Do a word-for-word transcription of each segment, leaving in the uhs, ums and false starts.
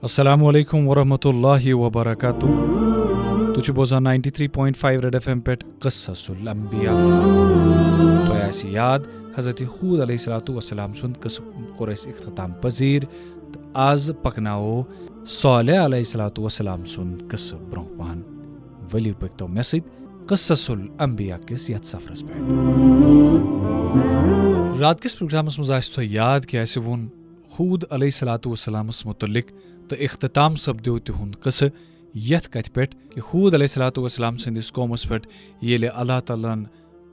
السلام علیکم ورحمۃ اللہ وبرکاتہ۔ تُہۍ چھِو بوزان ninety three point five Red F M پٮ۪ٹھ قصص الانبیاء۔ تۄہہِ آسہِ یاد، حضرت ہود علیہ الصلوۃ والسلام سُنٛد قصہٕ کوٚر اَسہِ اختتام پذیر، تہٕ آز پکناوو صالح علیہ الصلوۃ والسلام سُنٛد قصہٕ برونٛہہ پہن۔ ؤلِو پٔکۍتو مےٚ سۭتۍ قصص الانبیاء کِس یتھ سفرس پٮ۪ٹھ۔ راتھ کِس پروگرامس منٛز آسہِ تۄہہِ یاد کہِ اَسہِ ووٚن ہود علیہ الصلوۃ والسلامس متعلق تہٕ اختتام سپدیو تِہُنٛد قصہٕ یتھ کتھِ پٮ۪ٹھ کہِ ہود علیہ الصلوۃ والسلام سٕنٛدِس قومس پٮ۪ٹھ ییٚلہِ اللہ تعالیٰ ہن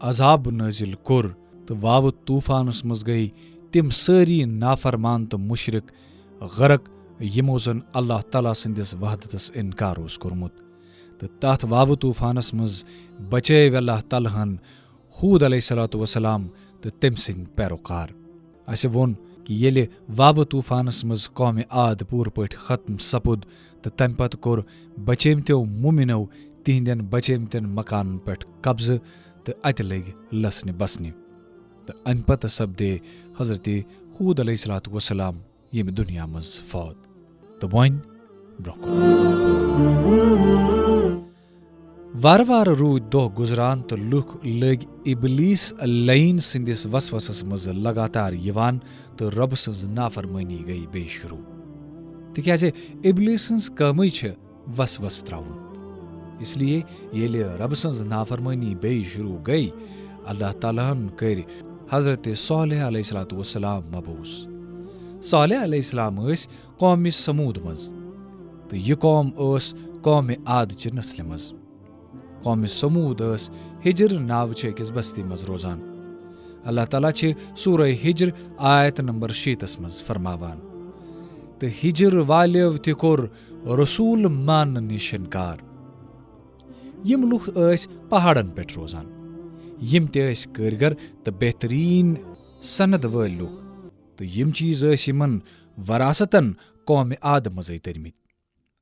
عذاب نٲزِل کوٚر تہٕ واوٕ طوفانس منٛز گٔیہِ تِم سٲری نافرمان تہٕ مُشرِک غرق، یِمو زن اللہ تعالیٰ سٕنٛدِس وحدتس انکار اوس کوٚرمُت۔ تہٕ تتھ واوٕ طوفانس منٛز بچٲوۍ اللہ تعالیٰ ہن ہود علیہ الصلوۃ والسلام تہٕ تٔمۍ سٕنٛدۍ پیروکار۔ اسہِ ووٚن کہِ ییٚلہِ وابہٕ طوفانس منٛز قومِ عاد پوٗرٕ پٲٹھۍ ختم سپُد تہٕ تمہِ پتہٕ کوٚر بچیمتیو مومنو تِہنٛدٮ۪ن بچیمتٮ۪ن مکانن پٮ۪ٹھ قبضہٕ تہٕ اتہِ لٔگۍ لسنہِ بسنہِ۔ تہٕ امہِ پتہٕ سپدے حضرت ہود علیہ الصلوۃ والسلام ییٚمہِ دُنیا منٛز فوت۔ تہٕ وۄنۍ برونٛہہ کُن۔ وارٕ وارٕ روٗدۍ دۄہ گُزران تہٕ لُکھ لٔگۍ ابلیس لعین سٕنٛدِس وسوسس منٛز لگاتار یِوان تہٕ رۄبہٕ سٕنٛز نافرمٲنی گٔیہِ بیٚیہِ شروٗع۔ تِکیازِ ابلیس سٕنٛز کٲمٕے چھِ وسوسہٕ ترٛاوُن۔ اس لیے ییٚلہِ رۄبہٕ سٕنٛز نافرمٲنی بیٚیہِ شروٗع گٔیہِ، اللہ تعالیٰ ہن کٔرۍ حضرت صالح علیہ الصلوۃ والسلام مبعوث۔ صالح علیہ السلام ٲسۍ قومِ ثمود منٛز، تہٕ یہِ قوم ٲس قومِ عاد چہِ نسلہِ منٛز۔ قومِ ثمود ٲس ہجر ناوٕ چہِ أکِس بستی منٛز روزان۔ اللہ تعالیٰ چھِ سورہ ہجر آیت نمبر شیٖتس منٛز فرماوان، تہٕ ہجر والیو تہِ کوٚر رسول ماننہٕ نِش انکار۔ یِم لُکھ ٲسۍ پہاڑن پٮ۪ٹھ روزان۔ یِم تہِ ٲسۍ کٲرگر تہٕ بہتریٖن سند وٲلۍ لُکھ۔ تہٕ یِم چیٖز ٲسۍ یِمن وراثتن قومِ عاد منٛزٕے تٔرمٕتۍ۔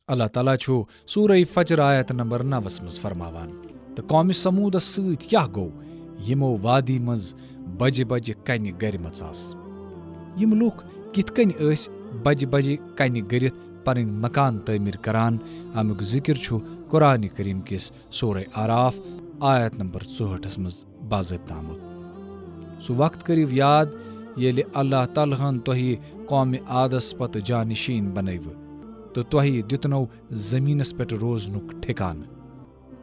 اللہ تعالیٰ چھُ سورہ فجر آیت نمبر نَوَس منٛز فرماوان، تہٕ قومِ ثمودس سۭتۍ کیٛاہ گوٚو، یِمو وادی منٛز بجہِ بجہِ کنہِ گرِمژ آسہٕ۔ یِم لُکھ کِتھ کٔنۍ ٲسۍ بجہِ بجہِ کنہِ گٔرِتھ پنٕنۍ مکان تعمیٖر کران، امیُک ذکر چھُ قرآن کریم کِس سورہ آراف آیت نمبر ژُہٲٹھس منٛز باضٲبطہٕ آمُت۔ سُہ وقت کٔرِو یاد، ییٚلہِ اللہ تعالیٰ ہن تۄہہِ قومِ عادس پتہٕ جانشین بنٲوٕ تہٕ تۄہہِ دِتنو زٔمیٖنس پٮ۪ٹھ روزنُک ٹھِکانہٕ۔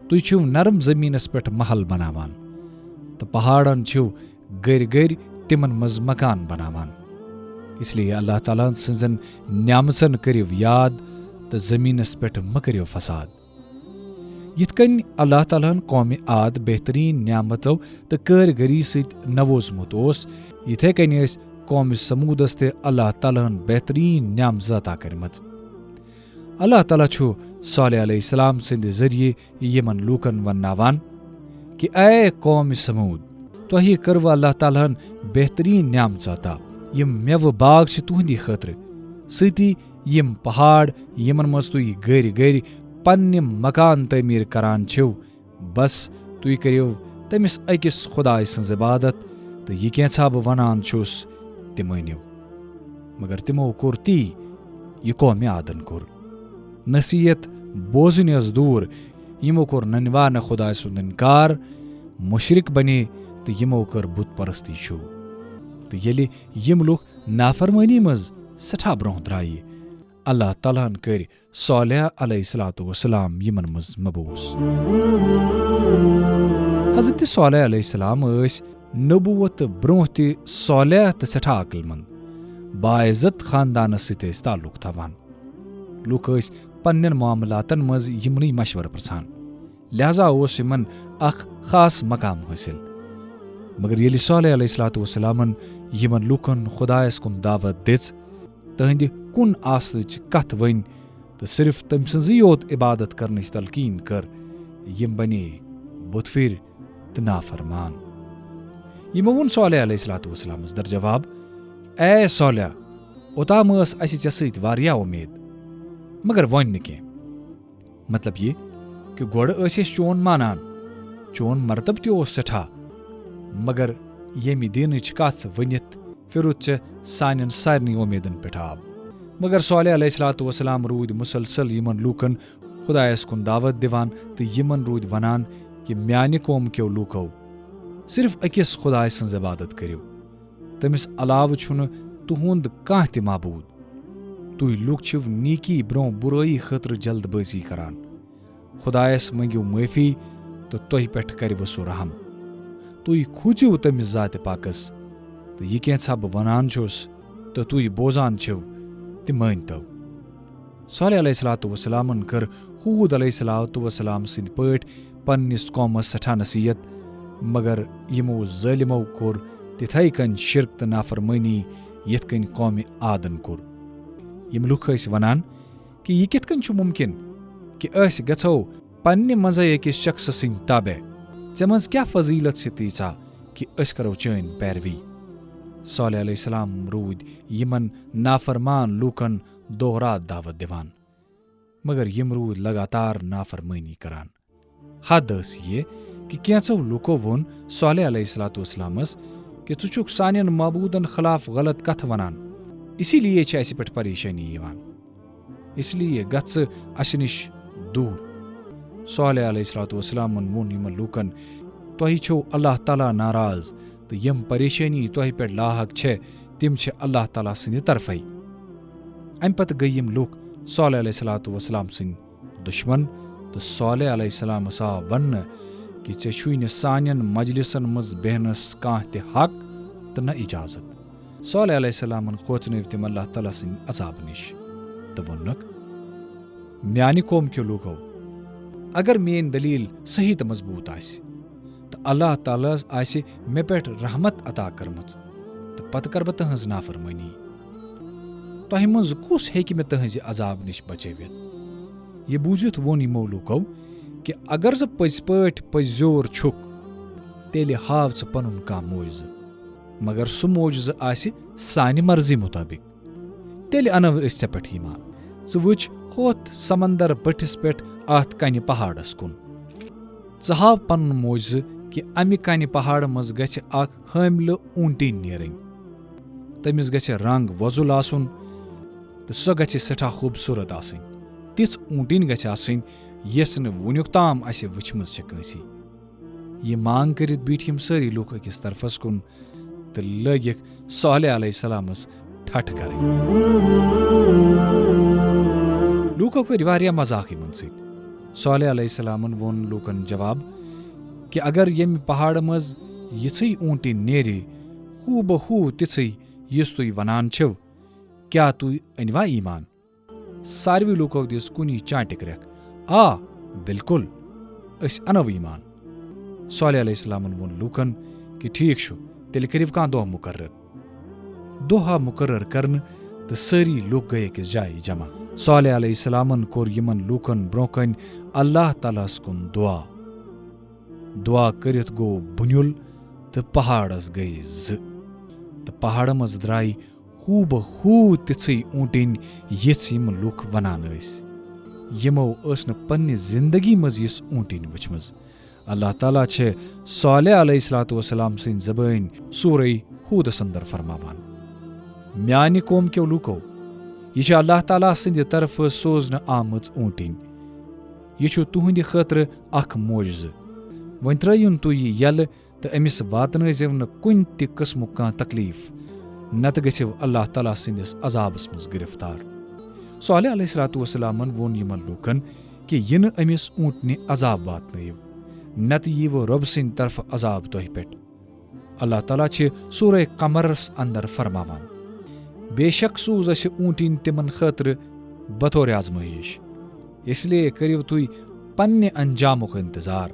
تُہۍ چھِو نرم زٔمیٖنس پٮ۪ٹھ محل بناوان تہٕ پہاڑن چھِو گٔرۍ گٔرۍ تِمن منٛز مکان بناوان۔ اس لیے اللہ تعالیٰ سٕنٛزن نعمژن کٔرِو یاد تہٕ زٔمیٖنس پٮ۪ٹھ مہ کٔرِو فساد۔ یِتھ کٔنۍ اللہ تعالیٰ ہن قومِ عاد بہتریٖن نعمتو تہٕ کٲرگٔری سۭتۍ نووزمُت اوس، یِتھے کٔنۍ ٲسۍ قومِ ثمودس تہِ اللہ تعالیٰ ہن بہتریٖن نعمژٕ عطا کٔرمٕژ۔ اللہ تعالیٰ چھُ صالح علیہ السلام سٕنٛدِ ذٔریعہٕ یِمن لوٗکن ونناوان کہِ اے قومِ ثمود، تۄہہِ کٔروٕ اللہ تعالیٰ ہن بہتریٖن نعمژٕ عطا، یِم مٮ۪وٕ باغ چھِ تُہنٛدِ خٲطرٕ، سۭتی یِم پہاڑ یِمن منٛز تُہۍ گٔرۍ گٔرۍ پننہِ مکان تعمیٖر کران چھِو، بس تُہۍ کٔرِو تٔمِس أکِس خدایہِ سٕنٛز عبادت، تہٕ یہِ کینٛژھا بہٕ ونان چھُس، تہِ مٲنِو۔ مگر تِمو کوٚر تی، یہِ قومِ عادن کوٚر۔ نصیحت بوزٕنۍ ٲس دوٗر، یِمو کوٚر ننوانہٕ خدایہِ سُنٛد انکار، مُشرِک بنے تہٕ یِمو کٔر بُت پرستی شروٗع۔ تہٕ ییٚلہِ یِم لُکھ نافرمٲنی منٛز سٮ۪ٹھاہ برونٛہہ درٛایہِ، اللہ تعالیٰ ہن کٔرۍ صالح علیہ الصلوۃ والسلام یِمن منٛز مبعوث۔ حضرت صالح علیہ السلام ٲسۍ نبوت برونٛہہ تہِ صالح تہٕ سٮ۪ٹھاہ عقل مند، باعزت خاندانس سۭتۍ ٲسۍ تعلق تھاوان۔ لوٗکھ ٲسۍ پننٮ۪ن معاملاتن منٛز یِمنٕے مشورٕ پرژھان، لہذا اوس یِمن اکھ خاص مقام حٲصِل۔ مگر ییٚلہِ صالح علیہ الصلوۃ والسلامن یِمن لوٗکن خدایس کُن دعوت دِژ، تہنٛدِ کُن آسنٕچ کتھ ؤنۍ تہٕ صرف تٔمۍ سٕنٛزٕے یوت عبادت کرنٕچ تلقین کٔر، یِم بنے بُت پھِرۍ تہٕ نافرمان۔ یِمو ووٚن صالح علیہ الصلوۃ والسلامس در جواب، اے صالح، اوتام ٲس اسہِ ژےٚ سۭتۍ واریاہ اُمید، مگر وۄنۍ نہٕ کینٛہہ۔ مطلب یہِ کہِ گۄڈٕ ٲسۍ أسۍ چون مانان، چون مرتبہٕ تہِ اوس سٮ۪ٹھاہ، مگر ییٚمہِ دینٕچ کتھ ؤنِتھ پھِرُتھ ژےٚ سانٮ۪ن سارنٕے وۄمیدن پٮ۪ٹھ آب۔ مگر صالح علیہ الصلوۃ والسلام روٗدۍ مُسلسل یِمن لوٗکن خۄدایس کُن دعوت دِوان تہٕ یِمن روٗدۍ ونان کہِ میانہِ قوم کیو لوٗکو، صرف أکِس خۄداے سٕنٛز عبادت کٔرِو۔ تٔمِس علاوٕ چھُنہٕ تُہُنٛد کانٛہہ تہِ معبوٗد۔ تُہۍ لوٗکھ چھِو نیکی برٛونٛہہ بُرٲیی خٲطرٕ جلد بٲزی کران۔ خۄدایس مٔنٛگِو معٲفی تہٕ تۄہہِ پٮ۪ٹھ کرِ سُہ رحم۔ تُہۍ کھوٗژِو تٔمِس ذاتِ پاکس، تہٕ یہِ کینٛژھا بہٕ ونان چھُس تہٕ تُہۍ بوزان چھِو، تہِ مٲنۍتو۔ صالح علیہ الصلوۃ والسلامن کٔر ہود علیہ الصلوۃ والسلام سٕنٛدۍ پٲٹھۍ پننِس قومس سٮ۪ٹھاہ نصیحت، مگر یِمو ظٲلمو کوٚر تِتھے کٔنۍ شرک تہٕ نافرمٲنی، یِتھ کٔنۍ قومِ عادن کوٚر۔ یِم لوٗکھ ٲسۍ ونان کہِ یہِ کِتھ کٔنۍ چھُ مُمکِن کہِ أسۍ گژھو پننہِ منٛزے أکِس شخص سٕنٛدۍ تابع؟ ژےٚ منٛز کیٛاہ فضیلت چھِ تیٖژاہ کہِ أسۍ کرو چٲنۍ پیروی؟ صالح علیہ السلام روٗدۍ یِمن نافرمان لوٗکن دۄہ راتھ دعوت دِوان، مگر یِم روٗدۍ لگاتار نافرمٲنی کران۔ حد ٲس یہِ کہِ کینٛژو لوٗکو ووٚن صالح علیہ الصلوۃ والسلامس کہِ ژٕ چھُکھ سانٮ۪ن معبوٗدن خلاف غلط کتھٕ ونان، اسی لیے چھِ اسہِ پٮ۪ٹھ پریشٲنی یِوان، اس لیے گژھ ژٕ اسہِ نِش دوٗر۔ صالح علیہ الصلوۃ والسلامن ووٚن یِمن لوٗکن، تۄہہِ چھو اللہ تعالیٰ ناراض، تہٕ یِم پریشٲنی تۄہہِ پٮ۪ٹھ لاحق چھےٚ، تِم چھِ اللہ تعالیٰ سٕنٛدِ طرفے۔ امہِ پتہٕ گٔیہِ یِم لوٗکھ صالح علیہ الصلوۃ والسلام سٕنٛدۍ دُشمن، تہٕ صالح علیہ السلامس آو وننہٕ کہِ ژےٚ چھُے نہٕ سانٮ۪ن مجلسن منٛز بیہنس کانٛہہ تہِ حق تہٕ نہ اجازت۔ صالح علیہ السلامن کھوژنٲوۍ تِم اللہ تعالیٰ سٕنٛدِ عذابہٕ نِش تہٕ ووٚنُکھ، میانہِ قوم کیو لوٗکو، اگر میٲنۍ دلیل صحیح تہٕ مضبوٗط آسہِ، تہٕ اللہ تعالیٰ ہس آسہِ مےٚ پٮ۪ٹھ رحمت عطا کٔرمٕژ، تہٕ پتہٕ کرٕ بہٕ تٕہٕنٛز نافرمٲنی۔ تۄہہِ منٛز کُس ہیٚکہِ مےٚ تٕہٕنٛزِ عذابہٕ نِش بچٲوِتھ؟ یہِ بوٗزِتھ ووٚن یِمو لوٗکو کہِ اگر زٕ پٔزۍ پٲٹھۍ پٔزۍ زیور چھُکھ، تیٚلہِ ہاو ژٕ پنُن کانٛہہ معجزٕ، مگر سُہ معجزٕ آسہِ سانہِ مرضی مُطٲبِق۔ تیٚلہِ انو أسۍ ژےٚ پٮ۪ٹھ ایمان۔ ژٕ وٕچھ ہوٚتھ سمندر بٔٹھِس پٮ۪ٹھ اتھ کنہِ پہاڑس کُن۔ ژٕ ہاو پنُن معجزٕ کہِ امہِ کنہِ پہاڑٕ منٛز گژھِ اکھ حٲملہٕ اوٗنٹِنۍ نیرٕنۍ۔ تٔمِس گژھِ رنگ وۄزُل آسُن تہٕ سۄ گژھِ سٮ۪ٹھاہ خوٗبصوٗرت آسٕنۍ۔ تِژھ اوٗنٹِنۍ گژھِ آسٕنۍ، یۄس نہٕ وُنیُک تام اسہِ وٕچھمٕژ چھےٚ کٲنٛسی۔ یہِ مانگ کٔرِتھ بیٖٹھۍ یِم سٲری لوٗکھ أکِس طرفس کُن تہٕ لٲگِکھ صالح علیہ السلامس ٹھٹھ کرٕنۍ۔ لوٗکو کٔرۍ واریاہ مذاق یِمن سۭتۍ۔ صالح علیہ السلامن ووٚن لوٗکن جواب کہِ اگر ییٚمہِ پہاڑٕ منٛز یِژھٕے اوٗنٹِنۍ نیرِ، ہوٗ بہ ہوٗ تِژھٕے یُس تُہۍ ونان چھِو، کیٛاہ تُہۍ أنۍوا ایمان؟ ساروٕے لوٗکو دِژ کُنی چانٹہِ کرٛٮ۪کھ، آ، بالکل، أسۍ انو ایمان۔ صالح علیہ السلامن ووٚن لوٗکن کہِ ٹھیٖک چھُ، تیٚلہِ کٔرِو کانٛہہ دۄہ مُقرر۔ دۄہ آو مُقرر کرنہٕ تہٕ سٲری لوٗکھ گٔیہِ أکِس جایہِ جمع۔ صالح علیہ السلامن کوٚر یِمن لوٗکن برٛونٛہہ کنہِ اللہ تعالیٰ ہس کُن دُعا۔ دُعا کٔرِتھ گوٚو بُنیُل تہٕ پہاڑس گٔیہِ زٕ، تہٕ پہاڑٕ منٛز درٛایہِ ہوٗ بہ ہوٗ تِژھٕے اوٗنٹِنۍ، یِژھ یِم لوٗکھ ونان ٲسۍ۔ یِمو ٲس نہٕ پننہِ زندگی منٛز یِژھ اوٗنٹِنۍ وٕچھمٕژ۔ اللہ تعالیٰ چھِ صالح علیہ الصلوۃ والسلام سٕنٛدِ زبٲنۍ سورہ ہودس اندر فرماوان، میانہِ قوم کیو لوٗکو، یہِ چھِ اللہ تعالیٰ سٕنٛدِ طرفہٕ سوزنہٕ آمٕژ اوٗنٹِنۍ۔ یہِ چھُ تُہنٛدِ خٲطرٕ اکھ معجزٕ۔ وۄنۍ ترٲیِن تُہۍ یہِ یلہٕ تہٕ أمِس واتنٲوزیو نہٕ کُنہِ تہِ قٕسمُک کانٛہہ تکلیف، نتہٕ گٔژھِو اللہ تعالیٰ سٕنٛدِس عذابس منٛز گرفتار۔ صالح علیہ الصلوۃ والسلامن ووٚن یِمن لوٗکن کہِ یہِ نہٕ أمِس اوٗنٹنہِ عذاب واتنٲیِو، نتہٕ ییٖوٕ رۄب سٕنٛدِ طرفہٕ عذاب تۄہہِ پٮ۪ٹھ۔ اللہ تعالیٰ چھِ سورہ قمرس اندر فرماوان، بے شک سوز اسہِ اوٗنٹِنۍ تِمن خٲطرٕ بطور آزمٲیش، اس لیے کٔرِو تُہۍ پننہِ انجامُک انتظار۔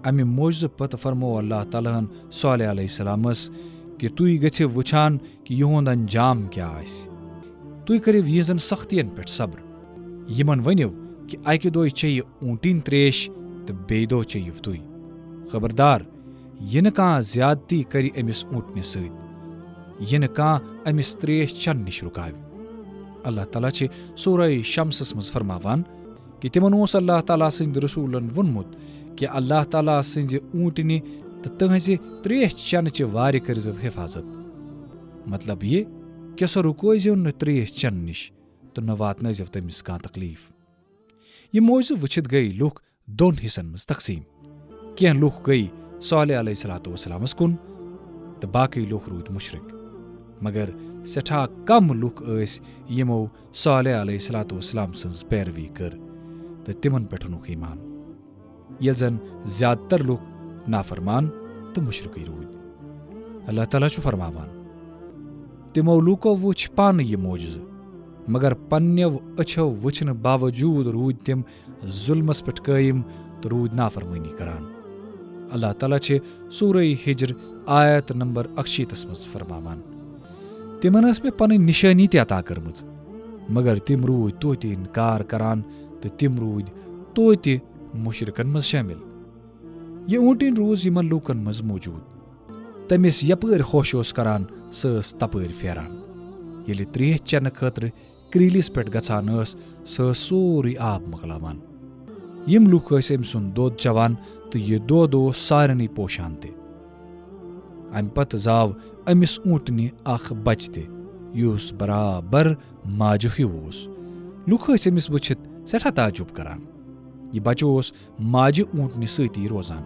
امہِ معجزٕ پتہٕ فرموو اللہ تعالیٰ ہن صالح علیہ السلامس کہِ تُہۍ گٔژھِو وٕچھان کہِ یِہُنٛد انجام کیٛاہ آسہِ۔ تُہۍ کٔرِو یِہنٛزن سختین پٮ۪ٹھ صبر۔ یِمن ؤنِو کہِ اکہِ دۄہہِ چیٚیہِ اوٗنٹِنۍ ترٛیش تہٕ بیٚیہِ دۄہ چیٚیِو تُہۍ۔ خبردار، یہِ نہٕ کانٛہہ زیادتی کرِ أمِس اوٗنٹنہِ سۭتۍ، یہِ نہٕ کانٛہہ أمِس ترٛیش چٮ۪نہٕ نِش رُکاوِ۔ اللہ تعالیٰ چھِ سورہ شمسس منٛز فرماوان کہِ تِمن اوس اللہ تعالیٰ سٕنٛدِ رسولن ووٚنمُت کہِ اللہ تعالیٰ سٕنٛزِ اوٗنٹنہِ تہٕ تٕہنٛزِ ترٛیش چٮ۪نہٕ چہِ وارِ کٔرزیو حفاظت۔ مطلب یہِ کہِ سُہ رُکٲوزیو نہٕ ترٛیش چٮ۪نہٕ نِش تہٕ نہ واتنٲوزیو تٔمِس کانٛہہ تکلیف۔ یہِ معجزٕ وٕچھِتھ گٔیہِ لوٗکھ دۄن حصن منٛز تقسیٖم۔ کینٛہہ لوٗکھ گٔیہِ صالح علیہ الصلوۃ والسلامس کُن تہٕ باقٕے لوٗکھ روٗدۍ مُشرِک۔ مگر سٮ۪ٹھاہ کم لوٗکھ ٲسۍ یِمو صالح علیہ الصلوۃ والسلام سٕنٛز پیروی کٔر تہٕ تِمن پٮ۪ٹھ اوٚنُکھ ایمان، ییٚلہِ زن زیادٕ تر لوٗکھ نافرمان تہٕ مُشرِکٕے روٗدۍ۔ اللہ تعالیٰ چھُ فرماوان، تِمو لوٗکو وُچھ پانہٕ یہِ معجزٕ، مگر پننٮ۪و أچھو وُچھنہٕ باوجوٗد روٗدۍ تِم ظُلمس پٮ۪ٹھ قٲیِم تہٕ روٗدۍ نافرمٲنی کران۔ اللہ تعالیٰ چھِ سورہ ہجر آیت نمبر اکشیٖتس منٛز فرماوان، تِمن ٲس مےٚ پنٕنۍ نِشٲنی تہِ عطا کٔرمٕژ، مگر تِم روٗدۍ توتہِ اِنکار کران تہٕ تِم روٗدۍ توتہِ مُشرِکن منٛز شٲمِل۔ یہِ اوٗنٹٕنۍ روٗز یِمن لوٗکن منٛز موٗجوٗد۔ تٔمِس یپٲرۍ خۄش اوس کران، سۄ ٲس تپٲرۍ پھیران۔ ییٚلہِ ترٛیش چٮ۪نہٕ خٲطرٕ کرٛیٖلِس پٮ۪ٹھ گژھان ٲس، سۄ ٲس سورُے آب مۄکلاوان۔ یِم لوٗکھ ٲسۍ أمۍ سُنٛد دۄد چٮ۪وان تہٕ یہِ دۄد اوس سارنٕے پوشان تہِ۔ اَمہِ پتہٕ زاو أمِس اوٗنٹنہِ اکھ بچہٕ تہِ، یُس برابر ماجہِ ہیوٗ اوس۔ لوٗکھ ٲسۍ أمِس وٕچھِتھ سٮ۪ٹھاہ تعجب کران۔ یہِ بچہٕ اوس ماجہِ اوٗنٹنہِ سۭتی روزان،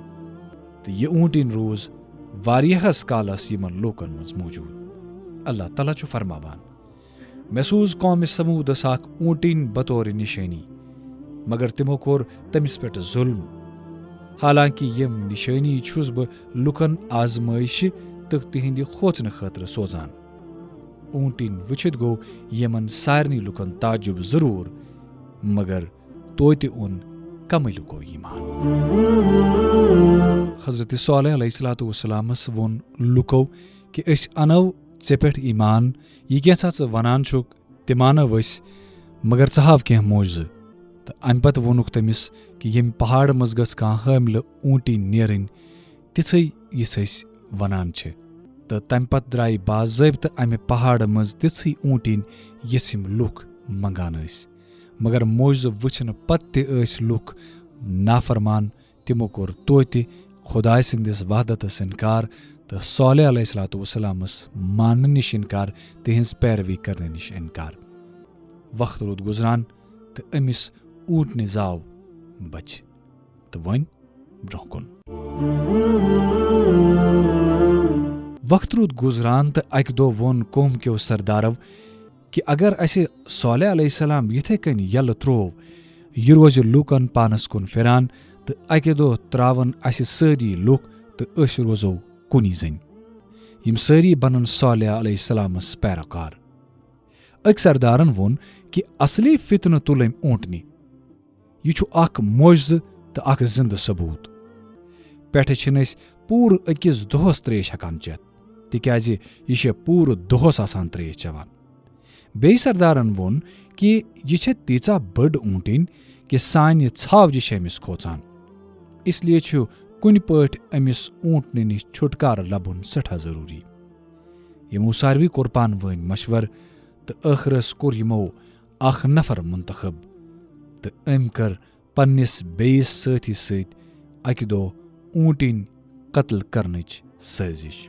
تہٕ یہِ اوٗنٹٕنۍ روٗز واریاہس کالس یِمن لوٗکن منٛز موٗجوٗد۔ اللہ تعالیٰ چھُ فرماوان، مےٚ سوٗز قومِ ثموٗدس اکھ اوٗنٹٕنۍ بطورِ نِشٲنی، مگر تِمو کوٚر تٔمِس پٮ۪ٹھ ظُلم۔ حالانکہِ یِم نِشٲنی چھُس بہٕ لوٗکن آزمٲیشہِ تہٕ تِہنٛدِ کھوژنہٕ خٲطرٕ سوزان۔ اوٗنٹٕنۍ وٕچھِتھ گوٚو یِمن سارنٕے لوٗکن تعجب ضروٗر، مگر توتہِ اوٚن کمٕے لوٗکو ایمان۔ حضرت صالح علیہ الصلوۃ والسلامس ووٚن لوٗکو کہِ أسۍ انو ژےٚ پٮ۪ٹھ ایمان، یہِ کینٛژھا ژٕ ونان چھُکھ، تہِ مانو أسۍ، مگر ژٕ ہاو کینٛہہ معجزٕ۔ تہٕ امہِ پتہٕ ووٚنُکھ تٔمِس کہِ ییٚمہِ پہاڑٕ منٛز گٔژھ کانٛہہ حٲملہٕ اوٗنٹٕنۍ نیرٕنۍ، تِژھٕے یِژھ أسۍ ونان چھِ۔ تہٕ تمہِ پتہٕ درٛایہِ باضٲبطہٕ امہِ پہاڑٕ منٛز تِژھٕے اوٗنٹٕنۍ، یِژھ یِم لوٗکھ منگان ٲسۍ۔ مگر معجزٕ وٕچھنہٕ پتہٕ تہِ ٲسۍ لوٗکھ نافرمان۔ تِمو کوٚر توتہِ خۄداے سٕنٛدِس وحدتس اِنکار تہٕ صالح علیہ الصلوۃ والسلامس ماننہٕ نِش اِنکار، تِہنٛز پیروی کرنہٕ نِش اِنکار۔ وقت روٗد گُزران تہٕ أمِس اوٗنٹنہِ زاو بچہِ۔ تہٕ وۄنۍ برٛونٛہہ کُن۔ وقت روٗد گُزران تہٕ اکہِ دۄہ ووٚن قوم کیو سردارو کہِ اگر اسہِ صالح علیہ السلام یِتھے کٔنۍ یلہٕ ترٛوو، یہِ روزِ لوٗکن پانس کُن پھِران تہٕ اکہِ دۄہ ترٛاون اسہِ سٲری لوٗکھ تہٕ أسۍ روزو کُنی زٔنۍ۔ یِم سٲری بنن صالح علیہ السلامس پیروکار۔ أکۍ سردارن ووٚن کہِ اصلی فتنہٕ تُل أمۍ اوٗنٹنہِ۔ یہِ چھُ اکھ معجزٕ تہٕ اکھ زِندٕ ثبوٗت۔ پٮ۪ٹھٕ چھِنہٕ أسۍ پوٗرٕ أکِس دۄہس ترٛیش ہٮ۪کان چٮ۪تھ، تِکیازِ یہِ چھےٚ پوٗرٕ دۄہس آسان ترٛیش چٮ۪وان۔ بیٚیہِ سردارن ووٚن کہِ یہِ چھےٚ تیٖژاہ بٔڑ اوٗنٹٕنۍ کہِ سانہِ ژھاوجہِ چھےٚ أمِس کھوژان۔ اس لیے چھُ کُنہِ پٲٹھۍ أمِس اوٗنٹنہِ نِش چھُٹکارٕ لبُن سٮ۪ٹھاہ ضروٗری۔ یِمو ساروٕے کوٚر پانہٕ وٲنۍ مشورٕ تہٕ ٲخرس کوٚر یِمو اکھ نفر منتخب تہٕ أمۍ کٔر پننِس بیٚیِس سٲتھی سۭتۍ اکہِ دۄہ اوٗنٹٕنۍ قتل کرنٕچ سٲزِش۔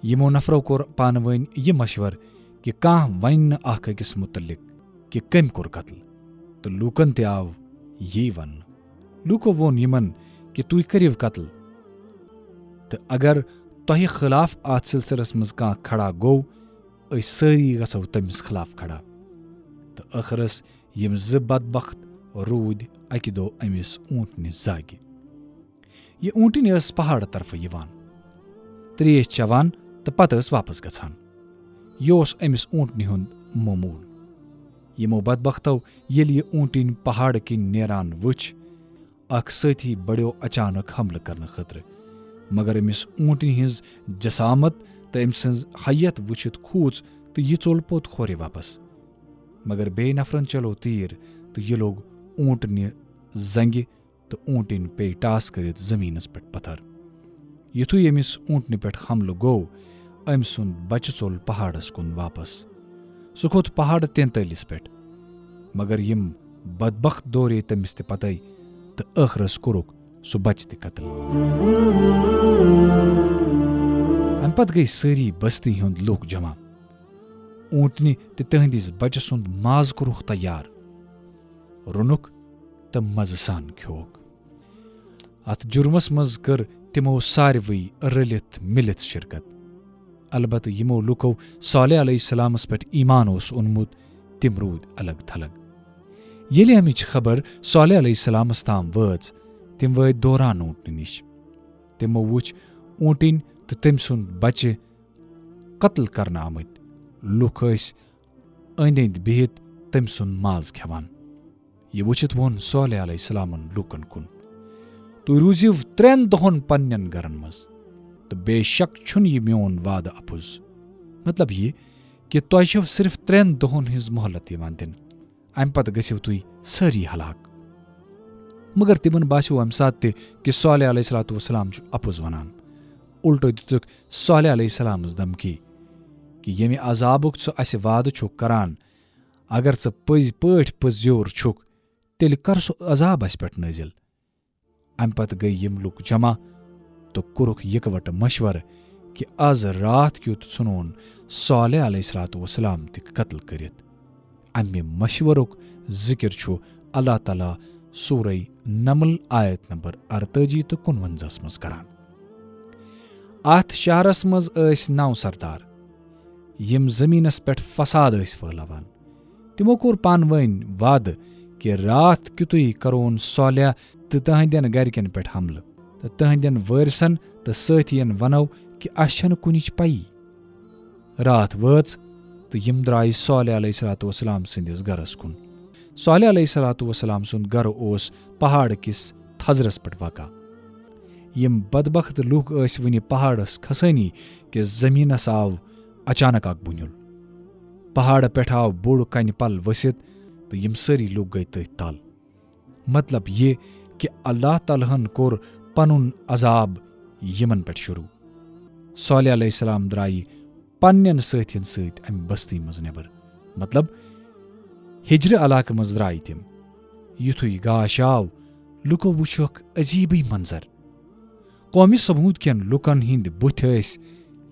یِمو نفرو کوٚر پانہٕ وٲنۍ یہِ مشورٕ کہِ کانٛہہ ونہِ نہٕ اکھ أکِس مُتعلق کہِ کٔمۍ کوٚر قتل، تہٕ لوٗکن تہِ آو یی وننہٕ۔ لوٗکو ووٚن یِمن کہِ تُہۍ کٔرِو قتل، تہٕ اگر تۄہہِ خلاف اتھ سلسلس منٛز کانٛہہ کھڑا گوٚو، أسۍ سٲری گژھو تٔمِس خلاف کھڑا۔ تہٕ ٲخرس یِم زٕ بدبخت روٗدۍ اکہِ دۄہ أمِس اوٗنٹنہِ زاگہِ۔ یہِ اوٗنٹٕنۍ ٲس پہاڑٕ طرفہٕ یِوان، ترٛیش چٮ۪وان تہٕ پتہٕ ٲس واپس گژھان۔ یہِ اوس أمِس اوٗنٹنہِ ہُنٛد معموٗل۔ یِمو بدبختو ییٚلہِ یہِ اوٗنٹٕنۍ پہاڑٕ کِنۍ نیران وٕچھ، اکھ سٲتھی بڑیو اچانک حملہٕ کرنہٕ خٲطرٕ، مگر أمِس اوٗنٹنہِ ہٕنٛز جسامت تہٕ أمۍ سٕنٛز ہیئت وٕچھِتھ کھوٗژ تہٕ یہِ ژوٚل پوٚت کھورِ واپس۔ مگر بیٚیہِ نفرن چلو تیٖر تہٕ یہِ لوٚگ اوٗنٹنہِ زنٛگہِ تہٕ اوٗنٹٕنۍ پیٚیہِ ٹاس کٔرِتھ زٔمیٖنَس پٮ۪ٹھ پتھر۔ یُتھُے أمِس اوٗنٹنہِ پٮ۪ٹھ حملہٕ گوٚو، أمۍ سُنٛد بچہٕ ژوٚل پہاڑس کُن واپس۔ سُہ کھوٚت پہاڑٕ تینتٲلِس پٮ۪ٹھ، مگر یِم بدبخت دورے تٔمِس تہِ پتے تہٕ ٲخرس کوٚرُکھ سُہ بچہٕ تہِ قتل۔ پتہٕ گٔیہِ سٲری بستی ہُنٛد لوٗکھ جمع۔ اوٗنٹنہِ تہٕ تِہنٛدِس بچہٕ سُنٛد ماز کوٚرُکھ تیار، روٚنُکھ تہٕ مزٕ سان کھیوٚوُکھ۔ اتھ جُرمس منٛز کٔر تِمو ساروٕے رٔلِتھ مِلِتھ شرکت۔ البتہٕ یِمو لوٗکو صالح علیہ السلامس پٮ۪ٹھ ایمان اوس اوٚنمُت، تِم روٗدۍ الگ تھلگ۔ ییٚلہِ امِچ خبر صالح علیہ السلامس تام وٲژ، تِم وٲتۍ دوران اوٗنٹنہِ نِش۔ تِمو وُچھ اوٗنٹٕنۍ تہٕ تٔمۍ سُنٛد بچہِ قتل کرنہٕ آمٕتۍ۔ لوٗکھ ٲسۍ أنٛدۍ أنٛدۍ بِہِتھ تٔمۍ سُنٛد ماز کھٮ۪وان۔ یہِ وُچھِتھ ووٚن صالح علیہ السلامن لوٗکن کُن، "تُہۍ روٗزِو ترٛٮ۪ن دۄہن پننٮ۪ن گرن منٛز، تہٕ بے شک چھُنہٕ یہِ میون وعدٕ اپُز۔" مطلب یہِ کہِ تۄہہِ چھَو صرف ترٛٮ۪ن دۄہن ہٕنٛز مۄہلت یِوان دِنہٕ، امہِ پتہٕ گٔژھِو تُہۍ سٲری ہلاک۔ مگر تِمن باسیو امہِ ساتہٕ تہِ کہِ صالح علیہ الصلوۃ والسلام چھُ اپُز ونان۔ الٹو دِژٕکھ صالح علیہ السلامس دھمکی کہِ ییٚمہِ عذابُک ژٕ اسہِ وعدٕ چھُکھ کران، اگر ژٕ پٔزۍ پٲٹھۍ پٔزیور چھُکھ، تیٚلہِ کر سُہ عذاب اسہِ پٮ۪ٹھ نٲزِل۔ امہِ پتہٕ گٔیہِ یِم لوٗکھ جمع تہٕ کوٚرُکھ یکوٹہٕ مشورٕ کہِ از راتھ کیُتھ ژھُنون صالح علیہ الصلوۃ والسلام تہِ قتل کٔرِتھ۔ امہِ مشورُک ذکر چھُ اللہ تعالیٰ سورہ نمل آیت نمبر ارتٲجی تہٕ کُنونزہس منٛز کران۔ اتھ شہرس منٛز ٲسۍ نو سردار، یِم زمینس پٮ۪ٹھ فساد ٲسۍ پھٲلاوان۔ تِمو کوٚر پانہٕ وٲنۍ وعدٕ کہِ راتھ کیُتُے کرون صالح تہٕ تہنٛدٮ۪ن گرِکٮ۪ن پٮ۪ٹھ حملہٕ، تہٕ تہنٛدٮ۪ن وٲرثن تہٕ سٲتھین ونو کہِ اسہِ چھنہٕ کُنِچ پیی۔ راتھ وٲژ تہٕ یِم درٛایہِ صالح علیہ الصلوۃ والسلام سٕنٛدِس گرس کُن۔ صالح علیہ الصلوۃ والسلام سُنٛد گرٕ اوس پہاڑ کِس تھزرس پٮ۪ٹھ واقع۔ یِم بدبخت لوٗکھ ٲسۍ وُنہِ پہاڑس کھسٲنی کہِ زمینس آو اچانک اکھ بُنیُل۔ پہاڑ پٮ۪ٹھ آو بوٚڑ کنہِ پل ؤسِتھ تہٕ یِم سٲری لوٗکھ گٔیہِ تٔتھۍ تل۔ مطلب یہِ کہِ اللہ تعالیٰ ہن کوٚر پنُن عذاب یِمن پٮ۪ٹھ شروع۔ صالح علیہ السلام درٛایہِ پننٮ۪ن سٲتھین سۭتۍ امہِ بستی منٛز نٮ۪بر، مطلب ہجرِ علاقہٕ منٛز درٛایہِ تِم۔ یُتھُے گاش آو، لوٗکو وُچھ اکھ عجیبٕے منظر۔ قومِ ثمود کٮ۪ن لوٗکن ہٕنٛدۍ بُتھۍ ٲسۍ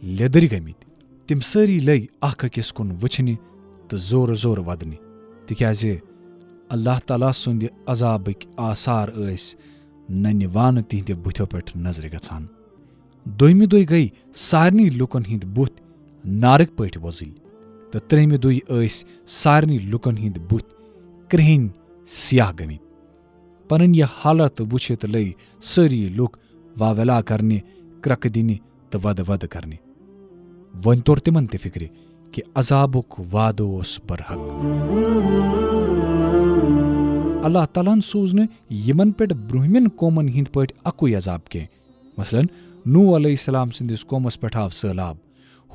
لیٚدٕرۍ گٔمٕتۍ۔ تِم سٲری لٔگۍ اکھ أکِس کُن وُچھنہِ تہٕ زورٕ زورٕ ودنہِ، تِکیازِ اللہ تعالیٰ سٕنٛدِ عذابٕکۍ آثار ٲسۍ ننہِ وانہٕ تِہنٛدِ بُتھیو پٮ۪ٹھ نظرِ گژھان۔ دوٚیمہِ دۄہہِ گٔیہِ سارنٕے لوٗکن ہٕنٛدۍ بُتھۍ نارٕکۍ پٲٹھۍ وۄزٕلۍ، تہٕ ترٛیٚیمہِ دۄہہِ ٲسۍ سارنٕے لوٗکن ہٕنٛدۍ بُتھۍ کرٛہِنۍ سیاہ گٔمٕتۍ۔ پنٕنۍ یہِ حالت وُچھِتھ لٔگۍ سٲری لوٗکھ واویلا کرنہِ، کرکہٕ دِنہِ تہٕ ودٕ ودٕ کرنہِ۔ وۄنۍ توٚر تِمن تہِ فِکرِ کہِ عذابُک وعدٕ اوس برحق۔ اللہ تعالیٰ ہن سوٗز نہٕ یِمن پٮ۪ٹھ برٛونٛہمٮ۪ن قومن ہٕنٛدۍ پٲٹھۍ اکُے عذاب کینٛہہ۔ مثلاً، نوح علیہ السلام سٕنٛدِس قومس پٮ۪ٹھ آو سٔہلاب،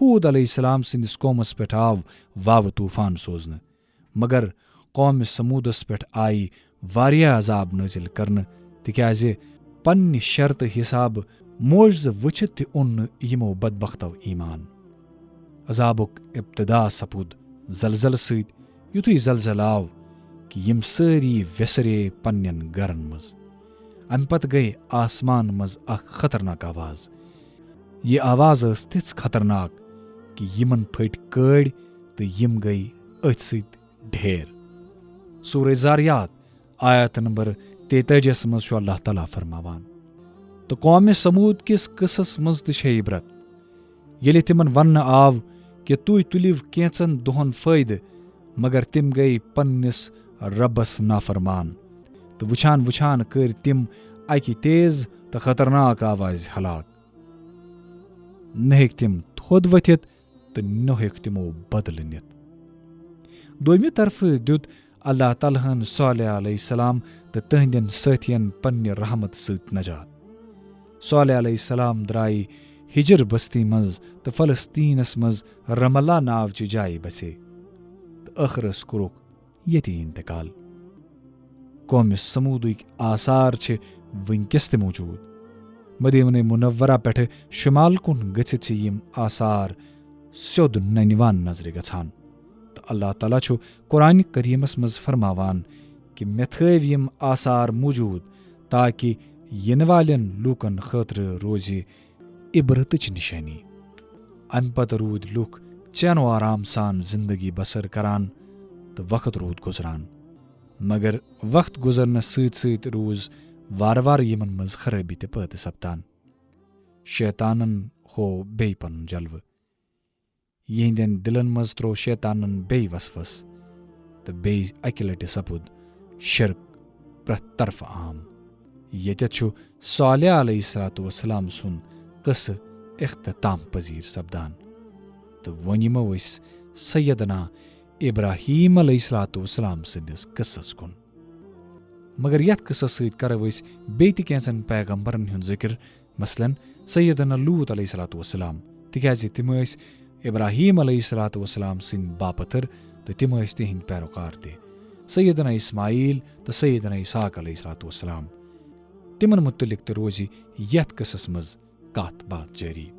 ہود علیہ السلام سٕنٛدِس قومس پٮ۪ٹھ آو واوٕ طوفان سوزنہٕ۔ مگر قومِ ثمودس پٮ۪ٹھ آیہِ واریاہ عذاب نٲزِل کرنہٕ، تِکیازِ پننہِ شرطہٕ حسابہٕ معجزٕ وٕچھِتھ تہِ اوٚن نہٕ یِمو بدبختو ایمان۔ عذابُک ابتدا سپُد زلزلہٕ سۭتۍ۔ یُتھُے زلزلہٕ آو کہِ یِم سٲری ویسرے پننٮ۪ن گرن منٛز۔ امہِ پتہٕ گٔیہِ آسمان منٛز اکھ خطرناک آواز۔ یہِ آواز ٲس تِژھ خطرناک کہِ یِمن پھٔٹۍ کٔڑۍ تہٕ یِم گٔیہِ أتھۍ سۭتۍ ڈھیر۔ سورہ زاریات آیت نمبر تیتٲجیَس منٛز چھُ اللہ تعالیٰ فرماوان، تہٕ قومِ ثمود کِس قصس منٛز تہِ چھے عبرت۔ ییٚلہِ تِمن وننہٕ آو کہِ تُہۍ تُلِو کینژن دۄہن فٲیدٕ، مگر تِم گٔیہِ پننِس ربس نافرمان، تہٕ وُچھان وُچھان کٔرۍ تِم اکہِ تیز تہٕ خطرناک آوازِ ہلاک۔ نہ ہیٚکۍ تِم تھوٚد ؤتھِتھ تہٕ نہ ہیوٚک تِمو بدلہٕ نِتھ۔ دوٚیمہِ طرفہٕ دیُت اللہ تعالیٰ ہن صالح علیہ السلام تہٕ تہنٛدٮ۪ن سٲتھین پننہِ رحمت سۭتۍ نجات۔ صالح علیہ السلام درٛایہِ ہجر بستی منٛز تہٕ فلسطینس منٛز رملہ ناو چہِ جایہِ بسے، تہٕ ٲخرس کوٚرُکھ ییٚتی انتقال۔ قومِ ثمودٕکۍ آثار چھِ وٕنکیٚس تہِ موجود۔ مدینہ منورہ پٮ۪ٹھٕ شمال کُن گٔژھِتھ چھِ یِم آثار سیوٚد ننہِ وان نظرِ گژھان۔ تہٕ اللہ تعالیٰ چھُ قرآن کریمس منٛز فرماوان کہِ مےٚ تھٲوۍ یِم آثار موجود تاکہ یِنہٕ والٮ۪ن لوٗکن خٲطرٕ روزِ عبرتٕچ نشٲنی۔ امہِ پتہٕ روٗدۍ لوٗکھ چین و آرام سان زندگی بسر کران تہٕ وقت روٗد گُزران۔ مگر وقت گُزرنس سۭتۍ سۭتۍ روٗز وارٕ وارٕ یِمن منٛز خرٲبی تہِ پٲدٕ سپدان۔ شیطانن ہوو بیٚیہِ پنُن جلوٕ۔ یِہنٛدٮ۪ن دِلن منٛز تروو شیطانن بیٚیہِ وسوس تہٕ بیٚیہِ اکہِ لٹہِ سپُد شرک پرٛٮ۪تھ طرفہٕ عام۔ ییٚتٮ۪تھ چھُ صالح علیہ الصلوۃ والسلام سُنٛد قصہٕ اختتام پذیر سپدان۔ تہٕ وۄنۍ یِمو أسۍ سیدنا ابراہیم علیہ الصلوۃ والسلام سٕنٛدِس قصس کُن۔ مگر یتھ قصس سۭتۍ کرو أسۍ بیٚیہِ تہِ کینٛژن پیغمبرن ہُنٛد ذکر، مثلاً سیدنا لوط علیہ الصلوۃ والسلام، تِکیازِ تِم ٲسۍ ابراہیم علیہ الصلوۃ والسلام سٕنٛدۍ باپتھر تہٕ تِم ٲسۍ تِہنٛدۍ پیروکار تہِ۔ سیدنا اسماعیل تہٕ سیدنا اسحاق علیہ الصلوۃ والسلام، تِمن متعلق تہِ روزِ یتھ قصس منٛز کتھ باتھ جٲری۔